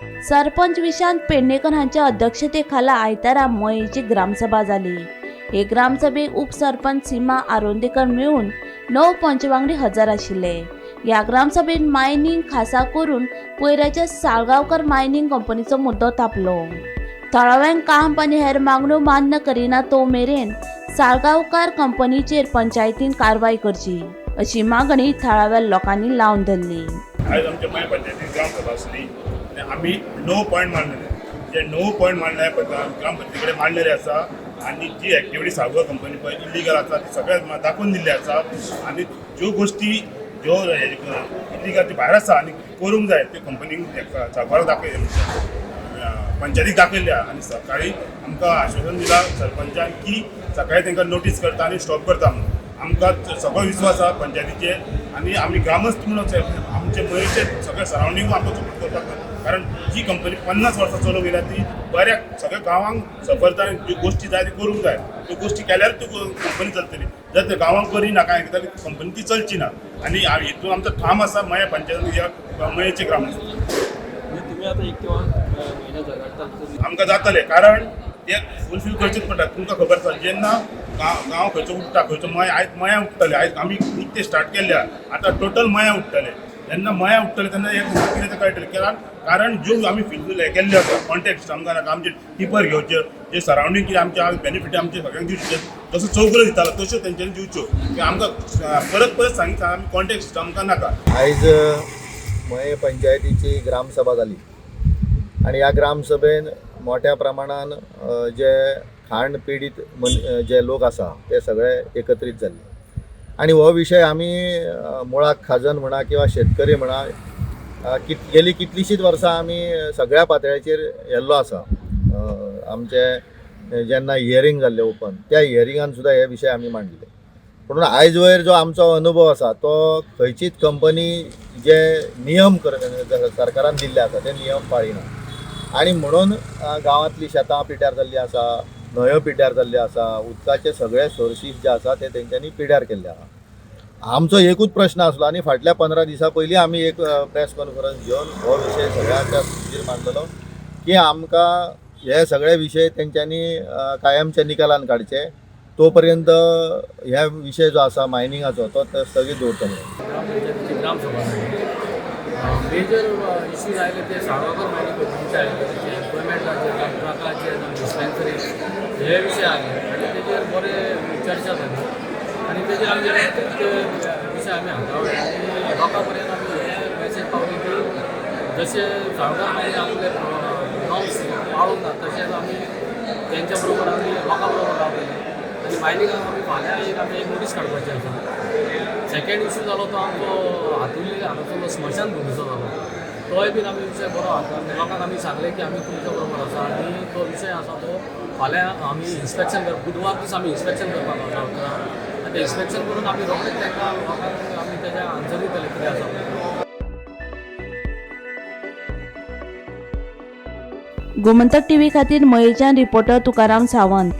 सरपंच विशांत पेडणेकर हांच्या अध्यक्षतेखाला आयतारा मयेची ग्रामसभा जाली. हे ग्रामसभेक उपसरपंच सीमा आरोंदेकर मेळून 9 पंच वांगडी हजर आशिल्ले. ह्या ग्रामसभेत मायनिंग खासा करून पयराच्या साळगांवकर मायनिंग कंपनीचो मुद्दो तापलो. थळाव्यांक काम आनी हेर मागण्यो मान्य करिना तो मेरेन साळगांवकार कंपनीचेर पंचायतीन कारवाय करची अशी मागणी थळाव्या लोकांनी लावन धरली. आयज आमच्या मयें पंचायतीन ग्रामसभा आसली आनी आमी 9 पॉयंट मांडलेले. जे 9 पॉयंट मांडले ग्रामपंचायती कडेन मांडलेले आसा आनी जी एक्टिविटी साळगांव कंपनी पळय इलिगल आसा ती सगळ्या दाखोवन दिल्ली आसा आनी ज्यो गोश्टी ज्यो इलिगल ती भायर आसा आनी करूंक जाय त्यो कंपनीक साळगांवाक दाखय पंचायतीक दाखयल्ल्या आनी सकाळी आमकां आश्वासन दिलां सरपंचान की सकाळी तांकां नोटीस करता आनी स्टॉप करता म्हणून. आमकां सगळो विस्वास आसा पंचायतीचेर आनी आमी ग्रामस्थ म्हणून आमचे मयेचे सगळे सरावंडींग आमकां सपोर्ट करपाक जाय, कारण जी कंपनी 50 वर्सां चलोवंक येयल्या ती बऱ्या सगळ्या गांवांक सफरता आनी ज्यो गोश्टी जाय त्यो करूंक जाय. त्यो गोश्टी केल्यार त्यो कंपनी चलतली. जर ते गांवांक करी ना कांय जाल्यार कंपनी ती चलची ना. आनी हितून आमचो ठाम आसा मये पंचायतीन ह्या मयेचे ग्रामस्थ. तुम्ही आता एक किंवा महिना झगडतात आमकां जातलें, कारण ते फुलफील करचेच पडटा. तुमकां खबर आसा जेन्ना गांव खंयचो उठ्ठा खंयचो मया आयज मया उठ्ठले. आयज आमी निकते स्टार्ट केल्ले आतां टोटल मया उठ्ठले. जेन्ना मया उठ्ठले तेन्ना हें कितें तें कळटलें. कारण ज्यो आमी फिलफील हें केल्ले आसा कॉन्टेक्ट आमकां नाका आमचे टिपर घेवचे जे सरावंडींग कितें आमचे बेनिफीट आमचे सगळ्यांक दिवचे जसो चौगुले दितालो तश्यो तेंच्यांनी दिवच्यो की आमकां परत परत सांगितलं आमी कॉन्टेक्ट आमकां नाका. आयज मयें पंचायतीची ग्रामसभा जाली आनी ह्या ग्रामसभेन मोठ्या प्रमाणान जे खाण पिडीत जे लोक आसा ते सगळे एकत्रीत जाल्ले आनी हो विशय आमी मुळाक खाजन म्हणा किंवा शेतकरी म्हणा गेली कितलींशींच वर्सां आमी सगळ्या पातळ्याचेर येल्लो आसा. आमचे जेन्ना हियरींग जाल्लें ओपन त्या हियरिंगान सुद्दां हे विशय आमी मांडले. पूण आयज वयर जो आमचो अनुभव आसा तो खंयचीच कंपनी जे नियम सरकारान दिल्ले आसा ते नियम पाळिना आनी म्हणून गांवांतली शेतां पिड्ड्यार जाल्लीं आसा, न्हंयो पिड्ड्यार जाल्ल्यो आसा, उदकाचे सगळे सोर्सीस जे आसा ते तेंच्यांनी पिड्ड्यार केल्ले आसा. आमचो एकूच प्रश्न आसलो आनी फाटल्या 15 दिसां पयलीं आमी एक प्रेस कॉन्फरन्स घेवन हो विशय सगळ्यांच्या हुजीर मांडलेलो की आमकां हे सगळे विशय तेंच्यांनी कायमच्या निकालान काडचे, तो पर्यंत ह्या विशय जो आसा मायनिंगाचो तो स्थगीत दवरतले. ग्रामपंचायतीची ग्रामसभा जाली. मेजर इश्यूज आयले ते साळगांवकर मायनिंग कंपनीचे आयले, तेचे एम्प्लॉयमेंटाचे, ट्रकाचे, डिस्पेन्सरी हे विशय आयले आनी तेजेर बरे चर्चा जाली आनी तेजेर आमचे ते विशय आमी हाताळ्ळे आनी लोकां पर्यंत आमी हे मॅसेज पावली की जशे साळगांवकर मायनिंग आपले नॉर्म्स पाळूंक ना तशेंच आमी तेंच्या बरोबर आमी लोकां बरोबर रावतले आनी मायनिंगाक आमी फाल्यां एक आमी एक नोटीस काडपाची आसा. सेकंड इशू जालो तो आमचो हातुली हांगासरलो स्मशान भुमीचो जालो, तोय बीन आमी विशय बरो हाडला. लोकांक आमी सांगलें की आमी तुमच्या बरोबर आसा आनी तो विशय आसा तो फाल्यां आमी इन्स्पेक्शन कर बुधवार दीस आमी इन्स्पेक्शन करपाक वता आनी तें इन्स्पेक्शन करून आमी रोखडेच तांकां लोकांक आमी तेजें आन्सर दितले कितें आसा पळय. गोमंतक टीव्ही खातीर मयेच्यान रिपोर्टर तुकाराम सावंत.